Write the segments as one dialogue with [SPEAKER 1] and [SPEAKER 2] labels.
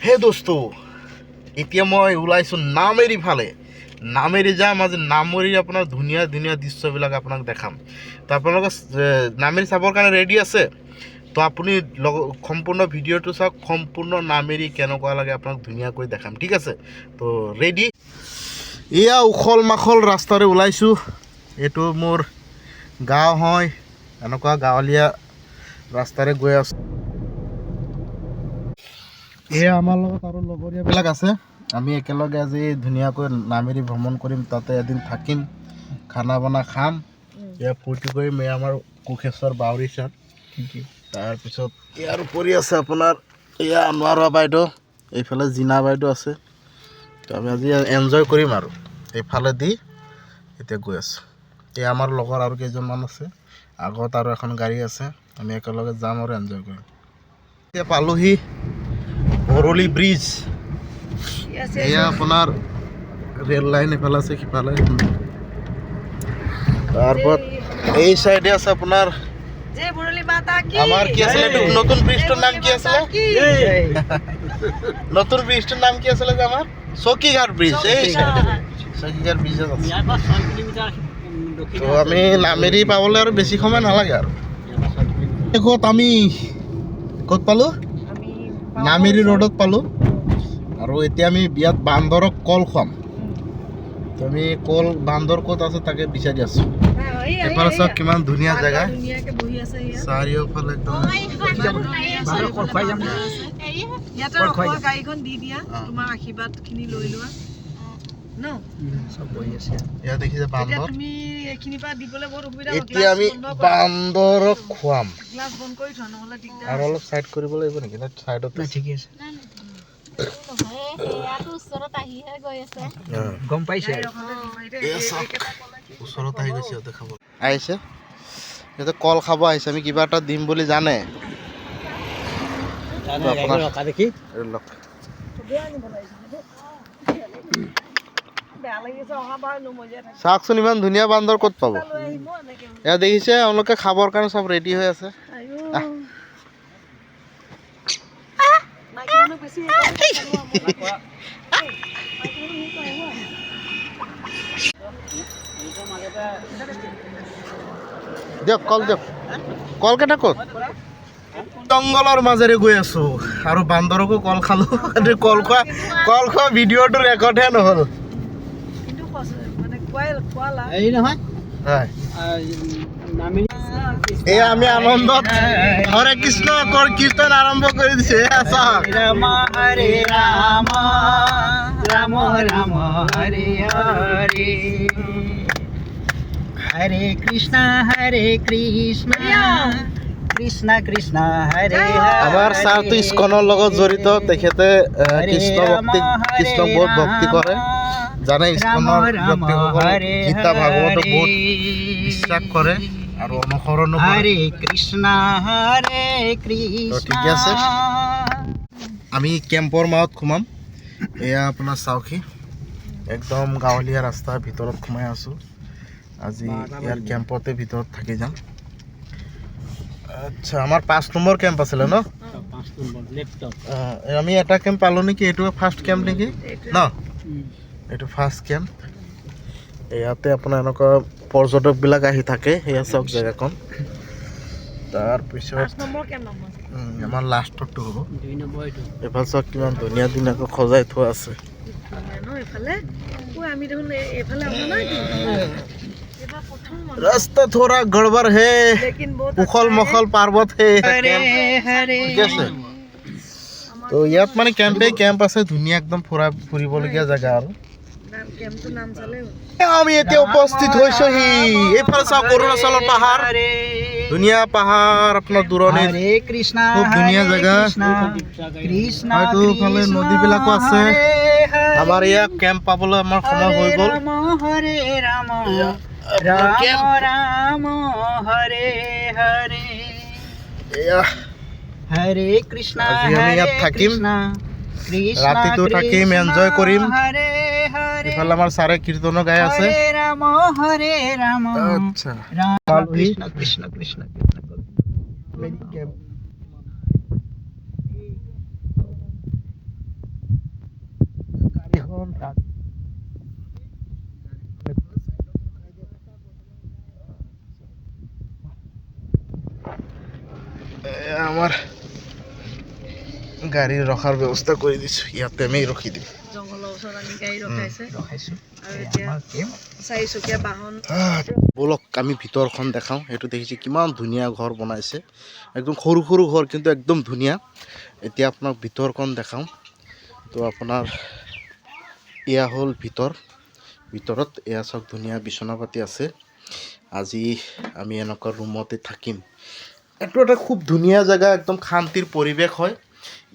[SPEAKER 1] হে দোস্ত, এতিয়া মই ওলাইছোঁ নামেৰি ফালে। নামেৰি যাম আজি। নামেৰি আপোনাৰ ধুনীয়া ধুনীয়া দৃশ্যবিলাক আপোনাক দেখাম। তো আপোনালোকে নামেৰি চাবৰ কাৰণে ৰেডি আছে? তো আপুনি লগ সম্পূৰ্ণ ভিডিঅ'টো চাওক। সম্পূৰ্ণ নামেৰি কেনেকুৱা লাগে আপোনাক ধুনীয়াকৈ দেখাম, ঠিক আছে? তো ৰেডি। এয়া উখল মাখল ৰাস্তাৰে ওলাইছোঁ। এইটো মোৰ গাঁও হয়। এনেকুৱা গাঁৱলীয়া ৰাস্তাৰে গৈ আছোঁ। এয়া আমাৰ লগত আৰু লগৰীয়াবিলাক আছে। আমি একেলগে আজি ধুনীয়াকৈ নামেৰি ভ্ৰমণ কৰিম, তাতে এদিন থাকিম, খানা বানা খাম, এয়া ফূৰ্তি কৰিম। এয়া আমাৰ কোষেশ্বৰ বাউৰী ছাৰ। তাৰপিছত ইয়াৰ উপৰি আছে আপোনাৰ এয়া আনোৱাৰা বাইদেউ, এইফালে জিনা বাইদেউ আছে। তো আমি আজি এনজয় কৰিম আৰু এইফালেদি এতিয়া গৈ আছোঁ। এই আমাৰ লগৰ আৰু কেইজনমান আছে, আগত আৰু এখন গাড়ী আছে। আমি একেলগে যাম আৰু এনজয় কৰিম। এতিয়া পালোহি ভৰলি ব্ৰিজ। এয়া আপোনাৰ ৰেল লাইন এইফালে আছে, সিফালে। তাৰপৰত এই চাইডে আছে আপোনাৰ আমাৰ কি আছিলে এইটো নতুন ব্ৰিজটোৰ নাম কি আছিলে? নতুন ব্ৰিজটোৰ নাম কি আছিলে যে আমাৰ? চকীঘাট ব্ৰিজ। এই চাইডে চকীঘাট ব্ৰিজত আছে।
[SPEAKER 2] ইয়াৰ পৰা 6 কিলোমিটাৰ দক্ষিণে।
[SPEAKER 1] তো আমি নামেৰি পাবলৈ আৰু বেছি সময় নালাগে আৰু।
[SPEAKER 2] ইয়াৰ পৰা 6 কিলোমিটাৰ।
[SPEAKER 1] ক'ত আমি ক'ত পালোঁ? নামেৰি ৰোডত পালোঁ। আৰু এতিয়া আমি ইয়াত বান্দৰক কল খুৱাম। তো আমি কল, বান্দৰ ক'ত আছে তাকে বিচাৰি আছোঁ। এইফালে চাওক, কিমান ধুনীয়া জেগা।
[SPEAKER 3] ধুনীয়াকে বহি আছে ইয়াত।
[SPEAKER 1] চাৰিওফালে একদম।
[SPEAKER 2] বান্দৰক কল খুৱাই যাম।
[SPEAKER 3] ইয়াতে
[SPEAKER 2] কল খুৱাই
[SPEAKER 3] ৰখোৱা
[SPEAKER 2] যাম।
[SPEAKER 3] গাড়ীখন দি দিয়া।
[SPEAKER 1] অ।
[SPEAKER 3] তোমাৰ আশীৰ্বাদ খিনি লৈ লোৱা ন।
[SPEAKER 2] চব বহি আছে।
[SPEAKER 1] ইয়াত দেখিছে
[SPEAKER 3] এতিয়া
[SPEAKER 1] বান্দৰ।
[SPEAKER 3] তুমি এইখিনিৰ পৰা দিবলৈ বহুত অসুবিধা হ'ব।
[SPEAKER 1] এতিয়া আমি
[SPEAKER 3] গ্লাছ বন্ধ কৰা।
[SPEAKER 1] বান্দৰক খুৱাম।
[SPEAKER 3] গ্লাছ বন্ধ কৰি থোৱা, নহ'লে দিগদাৰ।
[SPEAKER 1] আৰু অলপ চাইড কৰিব লাগিব নেকি? নে চাইডত?
[SPEAKER 2] নাই, ঠিকে আছে।
[SPEAKER 4] সেয়াটো ওচৰত আহিহে গৈ আছে।
[SPEAKER 2] গম পাইছে আৰু।
[SPEAKER 1] এই চাওক, ওচৰত আহি গৈছে। সিহঁতে খাব আহিছে। সিহঁতে কল খাব আহিছে। আমি কিবা এটা দিম বুলি জানে।
[SPEAKER 2] জানে।
[SPEAKER 1] আপোনাৰ
[SPEAKER 2] ৰখা দেখি।
[SPEAKER 1] এই লওক।
[SPEAKER 3] বেয়া লাগিছে, অহা বাৰ নমলীয়া থাকে।
[SPEAKER 1] চাওকচোন, ইমান ধুনীয়া বান্দৰ ক'ত পাব?
[SPEAKER 3] লৈ আহিব এনেকে।
[SPEAKER 1] এয়া দেখিছে, এওঁলোকে খাবৰ কাৰণে চব ৰেডি হৈ আছে।
[SPEAKER 3] আইঅ, মাইকী মানুহ বেছি। মাইকী মানুহ হেৰি কৰে হয়।
[SPEAKER 1] দিয়ক, কল দিয়ক। কলকেইটা ক'ত? জংঘলৰ মাজেৰে গৈ আছো আৰু বান্দৰকো কল খালো। কিন্তু কল খোৱা ভিডিঅ'টো ৰেকৰ্ডহে নহ'ল।
[SPEAKER 3] কিন্তু মানে কোৱাই কোৱালা।
[SPEAKER 2] হেৰি নহয়।
[SPEAKER 1] হয়।
[SPEAKER 2] নামেৰি।
[SPEAKER 1] এই আমি আনন্দত হৰে কৃষ্ণ কৰ কীৰ্তন আৰম্ভ কৰি দিছে। এয়া চাওক।
[SPEAKER 2] ৰাম হৰে ৰাম, ৰাম ৰাম হৰে হৰে, হৰে কৃষ্ণ হৰে কৃষ্ণ, কৃষ্ণ কৃষ্ণ হৰে হৰে।
[SPEAKER 1] আমাৰ ছাৰটো ইস্কনৰ লগত জড়িত। তেখেতে কৃষ্ণ ভক্তি, কৃষ্ণক বহুত ভক্তি কৰে। জানে, ইস্কনৰ ব্যক্তিসকল গীতা ভাগৱতক বহুত বিশ্বাস কৰে আৰু অনুসৰণো কৰে।
[SPEAKER 2] হৰে কৃষ্ণ হৰে কৃষ্ণ।
[SPEAKER 1] ঠিকে আছে। আমি কেম্পৰ মাজত সোমাম। এয়া আপোনাৰ চাওকহি, একদম গাঁৱলীয়া ৰাস্তাৰ ভিতৰত সোমাই আছোঁ। আজি ইয়াৰ কেম্পতে ভিতৰত থাকি যাম। আচ্ছা, আমাৰ 5 নম্বৰ কেম্প আছিলে ন?
[SPEAKER 2] 5 নম্বৰ লেফ্টত।
[SPEAKER 1] অঁ, আমি এটা কেম্প পালোঁ নেকি? এইটো ফাৰ্ষ্ট কেম্প নেকি ন? এইটো ফাৰ্ষ্ট কেম্প। ইয়াতে আপোনাৰ এনেকুৱা পৰ্যটকবিলাক আহি থাকে। সেয়া চাওক জেগাখন। তাৰপিছত
[SPEAKER 3] 5 নম্বৰ কেম্প নম্বৰ।
[SPEAKER 1] আমাৰ লাষ্টৰটো হ'ব।
[SPEAKER 2] 2 নম্বৰ এইটো।
[SPEAKER 1] এইফালে চাওক, কিমান ধুনীয়া ধুনীয়াকৈ সজাই থোৱা আছে।
[SPEAKER 3] ন এইফালে ঐ, আমি দেখোন এইফালে অহা নাইতো। এইবাৰ প্ৰথম মানুহ।
[SPEAKER 1] रास्ता थोड़ा गड़बड़ है।
[SPEAKER 3] लेकिन बहुत
[SPEAKER 1] उखल मखल पर्वत है।
[SPEAKER 2] হৰে হৰে।
[SPEAKER 1] ঠিক আছে। তো ইয়াত মানে কেম্পে কেম্প আছে, ধুনীয়া একদম ফুৰিবলগীয়া জেগা আৰু।
[SPEAKER 3] নাম কেম্পটোৰ নাম চালে হ'ল।
[SPEAKER 1] আমি এতিয়া উপস্থিত হৈছোহি। এইফালে চাওক, অৰুণাচলৰ পাহাৰ, ধুনীয়া পাহাৰ আপোনাৰ দূৰণিত।
[SPEAKER 2] হৰে কৃষ্ণ।
[SPEAKER 1] খুব ধুনীয়া জেগা।
[SPEAKER 2] কৃষ্ণ কৃষ্ণ।
[SPEAKER 1] হয়তো ফালে নদীবিলাকো আছে। আমাৰ ইয়াত কেম্প পাবলৈ আমাৰ সময় হৈ গ'ল।
[SPEAKER 2] ৰাম হৰে ৰাম,
[SPEAKER 1] আপোনাৰ
[SPEAKER 2] ৰাম
[SPEAKER 1] কেম্প।
[SPEAKER 2] ৰাম হৰে হৰে।
[SPEAKER 1] এয়া
[SPEAKER 2] হৰে কৃষ্ণ।
[SPEAKER 1] আজি আমি ইয়াত
[SPEAKER 2] হৰে
[SPEAKER 1] থাকিম।
[SPEAKER 2] কৃষ্ণ, কৃষ্ণ
[SPEAKER 1] ৰাতিটো থাকিম,
[SPEAKER 2] কৃষ্ণ,
[SPEAKER 1] enjoy কৰিম।
[SPEAKER 2] হৰে হৰে।
[SPEAKER 1] ইফালে আমাৰ ছাৰে কীৰ্তনো গাই আছে।
[SPEAKER 2] হৰে ৰাম হৰে ৰাম,
[SPEAKER 1] আচ্ছা।
[SPEAKER 2] ৰাম
[SPEAKER 1] পালোহি।
[SPEAKER 2] কৃষ্ণ কৃষ্ণ কৃষ্ণ কৃষ্ণ।
[SPEAKER 1] কেম্প। গাড়ীখন আমাৰ গাড়ী ৰখাৰ ব্যৱস্থা কৰি দিছোঁ, ইয়াতে আমি ৰখি দিম।
[SPEAKER 3] জংঘলৰ ওচৰত আমি গাড়ী ৰখাইছে।
[SPEAKER 2] ৰখাইছোঁ।
[SPEAKER 3] আৰু এতিয়া
[SPEAKER 2] আমাৰ কেম্প।
[SPEAKER 3] চাৰিচকীয়া বাহন।
[SPEAKER 1] ব'লক, আমি ভিতৰখন দেখাওঁ। সেইটো দেখিছে, কিমান ধুনীয়া ঘৰ বনাইছে, একদম সৰু সৰু ঘৰ, কিন্তু একদম ধুনীয়া। এতিয়া আপোনাক ভিতৰখন দেখাওঁ। তো আপোনাৰ এয়া হ'ল ভিতৰ। ভিতৰত এয়া চাওক, ধুনীয়া বিচনা পাতি আছে। আজি আমি এনেকুৱা ৰুমতে থাকিম। এইটো এটা খুব ধুনীয়া জেগা, একদম শান্তিৰ পৰিৱেশ হয়।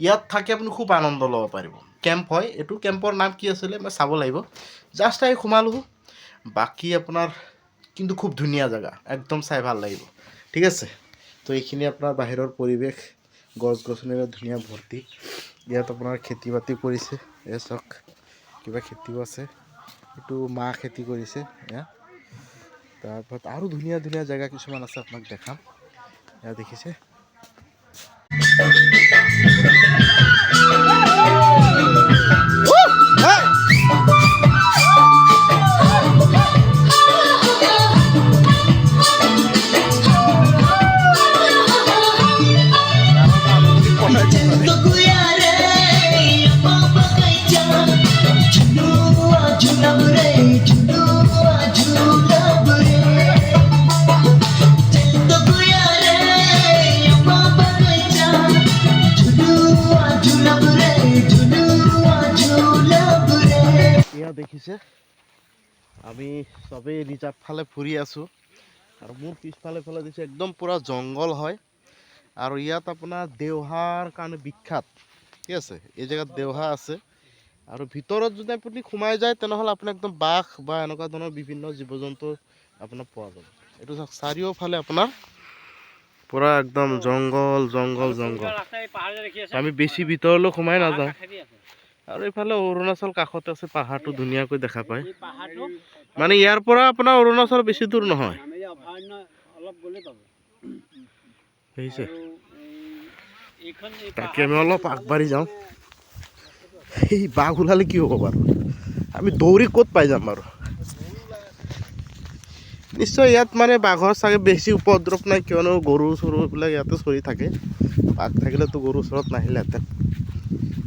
[SPEAKER 1] ইয়াত থাকি আপুনি খুব আনন্দ ল'ব পাৰিব। কেম্প হয় এইটো। কেম্পৰ নাম কি আছিলে মই চাব লাগিব। জাষ্ট আহি সোমালোঁ। বাকী আপোনাৰ কিন্তু খুব ধুনীয়া জেগা, একদম চাই ভাল লাগিব। ঠিক আছে, তো এইখিনি আপোনাৰ বাহিৰৰ পৰিৱেশ, গছ গছনিৰে ধুনীয়া ভৰ্তি। ইয়াত আপোনাৰ খেতি বাতি কৰিছে। এই চাওক, কিবা খেতিও আছে। এইটো মাহ খেতি কৰিছে এয়া। তাৰপাছত আৰু ধুনীয়া ধুনীয়া জেগা কিছুমান আছে, আপোনাক দেখাম। এয়া দেখিছে। এয়া দেখিছে, আমি চবেই ৰিজাৰ্ভ ফালে ফুৰি আছোঁ আৰু মোৰ পিছফালে ফালে দিছে একদম পূৰা জংঘল হয়। আৰু ইয়াত আপোনাৰ দেওহাৰ কাৰণে বিখ্যাত। ঠিক আছে, এই জেগাত দেওহা আছে। আৰু ভিতৰত যদি আপুনি সোমাই যায়, তেনেহ'লে আপুনি একদম বাঘ বা এনেকুৱা ধৰণৰ বিভিন্ন জীৱ জন্তু আপোনাৰ পোৱা যাব। এইটো চাওক, চাৰিওফালে আপোনাৰ পূৰা একদম জংঘল জংঘল জংঘল। আমি বেছি ভিতৰলৈ সোমাই নাযাওঁ। আৰু এইফালে অৰুণাচল কাষতে আছে, পাহাৰটো ধুনীয়াকৈ দেখা পায়। মানে ইয়াৰ পৰা আপোনাৰ অৰুণাচল বেছি দূৰ নহয়। দেখিছে, তাকে আমি অলপ আগবাঢ়ি যাওঁ। সেই বাঘ ওলালে কি হ'ব বাৰু? আমি দৌৰি ক'ত পাই যাম বাৰু? নিশ্চয় ইয়াত মানে বাঘৰ চাগে বেছি উপদ্ৰৱ নাই, কিয়নো গৰু চৰু এইবিলাক ইয়াতে চৰি থাকে। বাঘ থাকিলেতো গৰু ওচৰত নাহিলেহেঁতেন।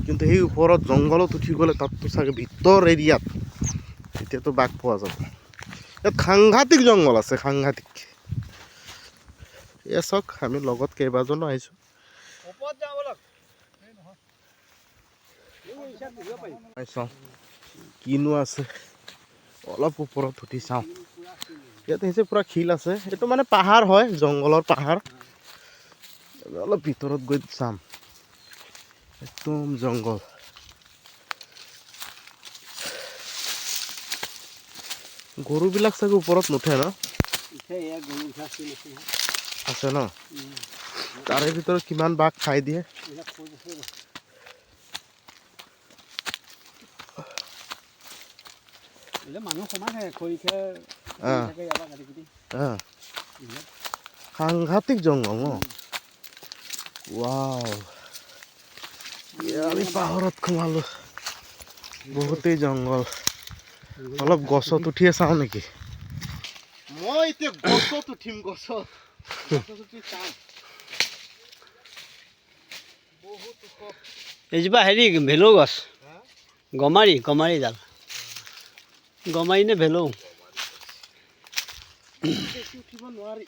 [SPEAKER 1] কিন্তু সেই ওপৰত জংঘলত উঠি গ'লে তাততো চাগে ভিতৰ এৰিয়াত তেতিয়াতো বাঘ পোৱা যাব। ইয়াত সাংঘাতিক জংঘল আছে, সাংঘাতিক। এয়া চাওক, আমি লগত কেইবাজনো আহিছোঁ। চাওঁ কিনো আছে, অলপ ওপৰত উঠি চাওঁ। ইয়াত আহিছে, পূৰা শিল আছে। এইটো মানে পাহাৰ হয়, জংঘলৰ পাহাৰ। অলপ ভিতৰত গৈ চাম, একদম জংঘল। গৰুবিলাক চাগে ওপৰত নুঠে ন? আছে ন? তাৰে ভিতৰত কিমান বাঘ খাই দিয়ে।
[SPEAKER 2] মানুহ সোমাই থাকে, খৰি খেৰ থাকে ইয়াৰ পৰা কাটি কুটি।
[SPEAKER 1] সাংঘাতিক জংঘল ন? ৱাও, আমি পাহাৰত সোমালো, বহুতেই জংঘল। অলপ গছত উঠিয়ে চাওঁ নেকি? মই এতিয়া গছত উঠিম, গছত গছত উঠি চাম। বহুত ওখ।
[SPEAKER 2] এইজোপা হেৰি ভেলৌ গছ, গমাৰি, গমাৰি জাল, গমাৰি নে ভেলৌ?
[SPEAKER 1] বেছি উঠিব নোৱাৰি।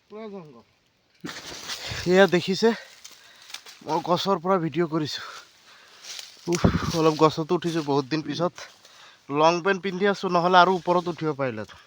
[SPEAKER 1] পুৰা জংঘল। সেয়া দেখিছে, মই গছৰ পৰা ভিডিঅ' কৰিছোঁ। উফ, অলপ গছতো উঠিছোঁ বহুত দিন পিছত। লং পেণ্ট পিন্ধি আছোঁ, নহ'লে আৰু ওপৰত উঠিব পাৰিলেহেঁতেন।